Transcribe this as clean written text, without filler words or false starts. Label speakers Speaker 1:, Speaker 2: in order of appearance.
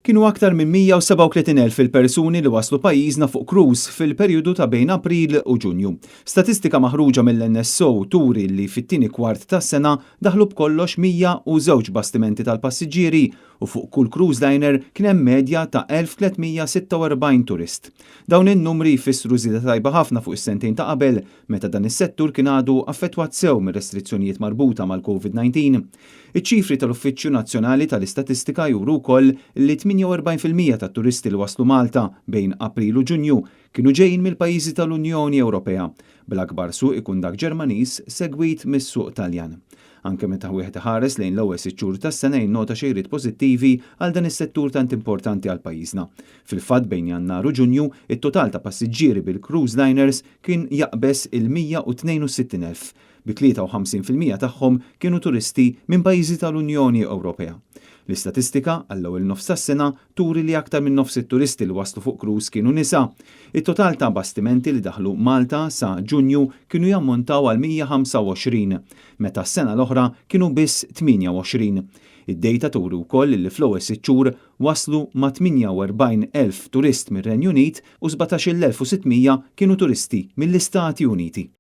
Speaker 1: Kienu aktar minn 137,000 il-persuni li waslu pajjiżna fuq cruise fil-perjodu ta' bejn April u Ġunju. Statistika maħruġa mill-NSO turi li fit-tieni kwart tas-sena daħlu b'kollox 102 bastimenti tal-passiġġieri u fuq kull cruise liner kien hemm medja ta' 1346 turist. Dawn in-numri jfissru żieda tajba ħafna fuq is-sentejn ta' qabel meta dan is-settur kien għadu affettwat sew mir-restrizzjonijiet marbuta mal-COVID-19. Iċ-ċifri tal-Uffiċċju Nazzjonali tal-Istatistika juru wkoll li 48% tat-turisti li waslu Malta bejn April u Ġunju kienu ġejjin mill-pajjiżi tal-Unjoni Ewropea, bl-akbar suq ikun dak Ġermaniż segwit mis-suq Taljan. Anke meta wieħed iħares lejn l-ewwel sitt xhur tas-sena jinnota xejriet pożittivi għal dan is-settur tant importanti għal pajjiżna. Fil-fatt bejn Jannar u Ġunju, it-total ta' passiġġieri bil-cruise liners kien jaqbeż il-162,000 bi 53% tagħhom kienu turisti minn pajjiżi tal-Unjoni Ewropea. L-istatistika għall-ewwel nofs tas-sena turi li aktar minn nofs it-turisti li waslu fuq cruise kienu nisa. It-total ta' bastimenti li daħlu Malta sa Ġunju kienu jammontaw għal 125, meta s-sena l-oħra kienu biss 28. Id-dejta turi wkoll li fl-ewwel sitt xhur waslu ma' 48,000 turist mir-Renju Unit u 17,600 kienu turisti mill-Istati Uniti.